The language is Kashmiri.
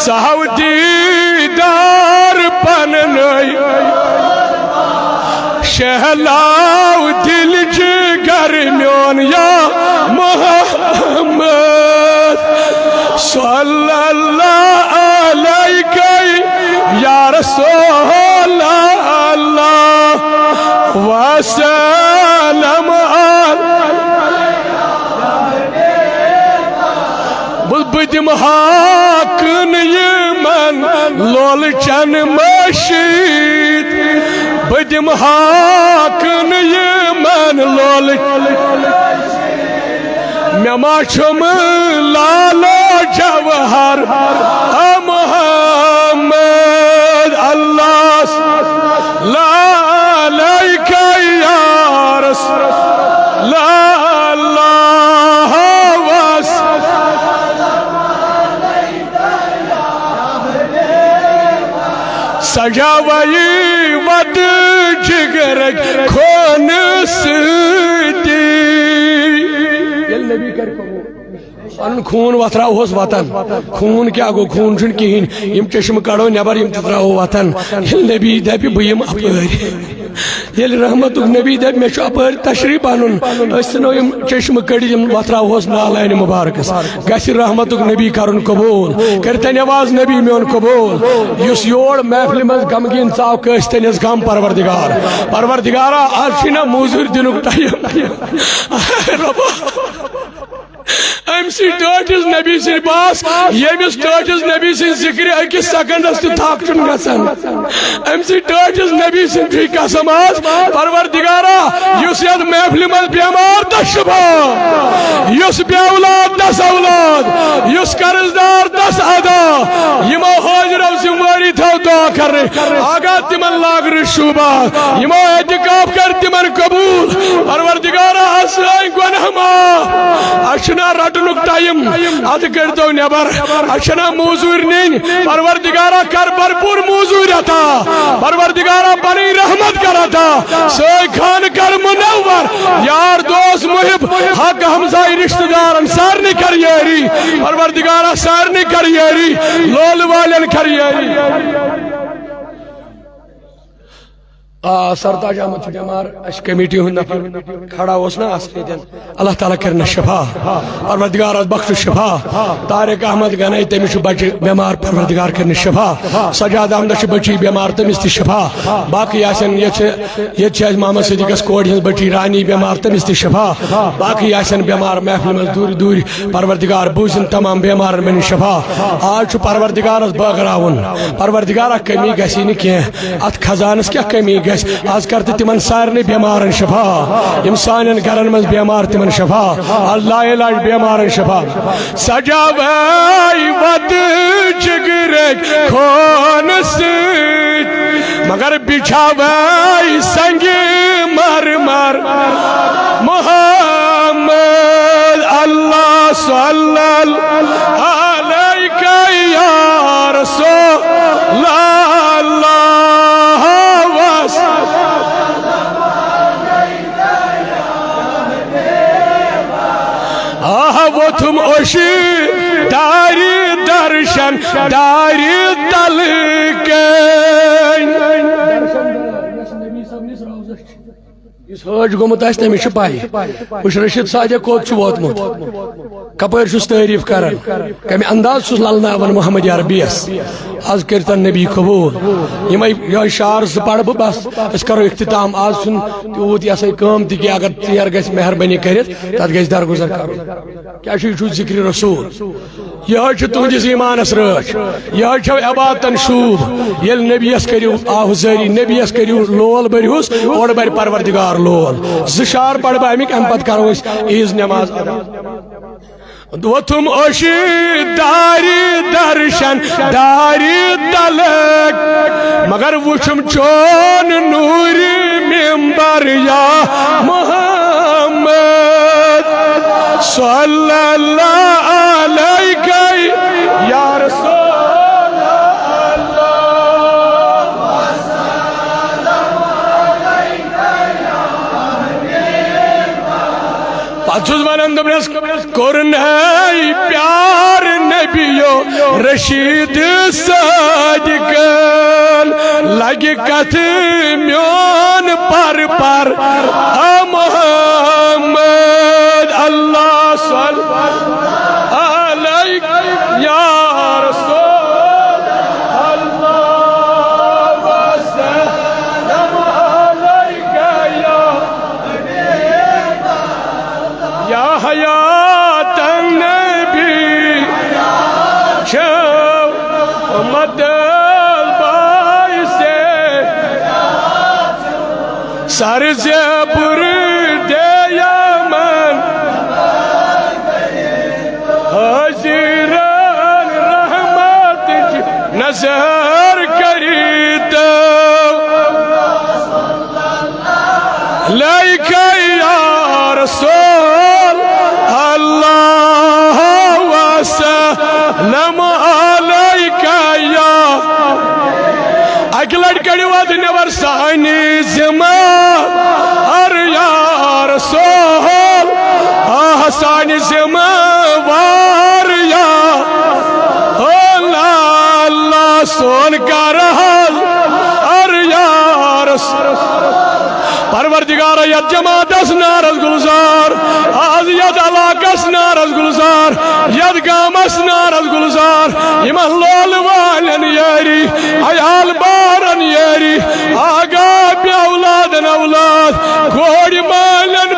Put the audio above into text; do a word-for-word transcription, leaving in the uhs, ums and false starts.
سہو دیدار پننے، شہلاو دل جگر میون یا محمد۔ صلی اللہ علیک یا رسول اللہ، وسلم علیک۔ بہٕ، بہٕ دِمہٕ ہا کٕنہٕ یِمن لولہٕ چن مٔشیٖد۔ بہٕ دِمہٕ ہا کٕنہٕ یِمن لولہٕ۔ مےٚ ما چھُم لالو جوہر محمد۔ اللہ، لا علیک یا رسول اللہ، وس۔ سجاوی وت جگرک خون سۭتی۔ ییٚلہِ نبی کرِ قبول۔ پنُن خوٗن وۄتھراوہوس وطن۔ خوٗن کیٛاہ گوٚو؟ خوٗن چھُنہٕ کِہیٖنۍ۔ یِم چشمہٕ کڑو نٮ۪بر، یِم تہِ ترٛاوو وطن۔ ییٚلہِ نبی دپہِ، بہٕ یِمہٕ اپٲرۍ، ییٚلہِ رحمتُک نبی دپہِ، مےٚ چھُ اپٲرۍ تشریف انُن، أسۍ ژھٕنو یِم چشمہٕ کٔڑِتھ، یِم وۄتھراوہوس نالانہِ مبارکس۔ گژھِ رحمتُک نبی کرُن قبول۔ کٔرتن آواز نبی میون قبول۔ یُس یور محفلہِ منٛز غمگیٖن ژاو، کٲنٛسہِ تٔنِس غم پروردگار۔ پروردگارا، از چھُے نہ موٚزوٗرۍ دِنُک ٹایم۔ رۄبا۔ أمۍ سٕے ٹٲٹھِس نبی سٕنٛدِ پاس، ییٚمِس ٹٲٹھِس نبی سٕنٛدِ ذِکرِ أکِس سیکنڈس تہِ تھکھ چھُنہٕ گژھان۔ أمۍ سٕے ٹٲٹھِس نبی سٕنٛدِ چھُے قسم آز، پروردگارا، یُس یتھ محفلہِ منٛز بیمار تس شفا، یُس بے اولاد تس اولاد، یُس قرض دار تس ادا، یِمو حٲضرو ذمہٕ وٲری تھٲو دعا کرنٕچ، آگاہ تِمن لاگرٕ شوٗبان، یِمو اعتکاف کٔر تِمن قبوٗل۔ پروردگارا، اسٲنۍ گۄناہ معاف۔ اسہِ چھُنہ رٹنُک ٹایم، اتھ کٔرۍتو نٮ۪بر۔ اسہِ چھنہ موٚزوٗرۍ نِنۍ۔ پروردگارا، کر بھرپوٗر موٚزوٗرۍ عطا۔ پروردگارا، پنٕنۍ رحمت کر عطا۔ سٲے خانہٕ کر منور۔ یار دوست محب حق ہمساے رشتہٕ دارن سارنٕے کر یٲری۔ پروردگارا، سارنٕے کر یٲری۔ لولہٕ والٮ۪ن کر یٲری۔ آ، سرتاج احمد چھُ بٮ۪مار، اَسہِ کمیٹی ہُنٛد نفر کھڑا اوس نا اَصلی دِن۔ اللہ تعالیٰ کٔرِنَس شفا۔ پروردگار اَتھ بخشُس شفا۔ طارق احمد گنائی، تٔمِس چھُ بچہِ بٮ۪مار، پروردگار کٔرِنَس شفا۔ سجاد احمدَس چھِ بچی بٮ۪مار، تٔمِس تہِ شفا۔ باقٕے آسن، ییٚتہِ چھِ، ییٚتہِ چھِ اَسہِ محمد صدیقَس کورِ ہٕنٛز بچی رانی بٮ۪مار، تٔمِس تہِ شفا۔ باقٕے آسن بٮ۪مار محفلہِ منٛز دوٗرِ دوٗرِ، پروردگار بوٗزِن تمام بٮ۪مارن بنہِ شفا۔ آز چھُ پروردگارس بٲگراوُن، پروردگارا کمی گژھی نہٕ کینٛہہ، اتھ خزانس کیٛاہ کمی گژھِ؟ آز کر تہٕ تِمن سارنٕے بٮ۪مارن شفا، یِم سانٮ۪ن گرن منٛز بٮ۪مار تِمن شفا، آز لا علاج بٮ۪مارن شفا۔ سجاوے وت جگرٕکۍ خوٗنہٕ سۭتۍ، مگر بچھاوے سنگ مرمر محمد۔ اللہ صلی اللہ علیک یا رسول اللہ وسلم۔ آہ ووتھم اوشی داری درشن داری تلکن۔ یُس حٲج گوٚمُت آسہِ، تٔمِس چھِ پَے۔ وٕچھ، رشید سعدے کوٚت چھُ ووتمُت، کَپٲرۍ چھُس تعریٖف کران، کَمہِ انداز چھُس للناوان محمد عربیَس۔ آز کٔرۍتن نبی قبوٗل۔ یِمَے، یِہوٚے شعر زٕ پَرٕ بہٕ، بَس، أسۍ کَرو اختتام۔ آز چھُنہٕ تیوٗت یہِ ہسا یہِ کٲم تہِ کینٛہہ، اگر ژیر گژھِ، مہربٲنی کٔرِتھ تَتھ گژھِ درگُزر کَرُن۔ کیٛاہ چھُ، یہِ چھُ ذِکرِ رسول۔ یِہوٚے چھُ تُہنٛدِس ایٖمانس رٲچھ، یِہوٚے چھو عبادتن شوٗب۔ ییٚلہِ نبیَس کٔرِو آہُزٲری، نبیَس کٔرِو لول بٔرۍہُس، اورٕ بَرِ پروردگار لول۔ زٕ شعر پَرٕ بہٕ اَمِکۍ، اَمہِ پتہٕ کرو أسۍ عیٖذ نٮ۪ماز ادا۔ ووتھم اوشی داری درشن داری تلک، مگر وچھم چون نوری ممبر یا محمد۔ صلی اللہ علیک یا رسول اللہ۔ پتہٕ چھُس ونان، دوٚپنس، کوٚرُن ہے پیار نبی۔ رشید صادقن لگہِ کتھ میون پر پر۔ آ محمد، اللہ صل علیک یا رسول اللہ، وسلم علیک یا یا حیات النبی چھو مدل باعث سر زیبر دیامن حاضرن رحمت نظر کریت۔ لبیک یا رسول اللہ وسلم علیک یا۔ اکہِ لٹہِ کڑِو اتھ نٮ۪بر سانہِ ذمہ وار یا رسول، آہ سانہِ ذمہ وار یا اللہ، اللہ سون کر حل ار یا رسول۔ پروردگارا، یتھ جماعتس نارس گلزار، از یتھ علاقس نارس گلزار، یتھ گامس نارس گلزار، یمن لول والن یٲری، عیال بارن یٲری، آگا بے اولادن اولاد، کورِ مالن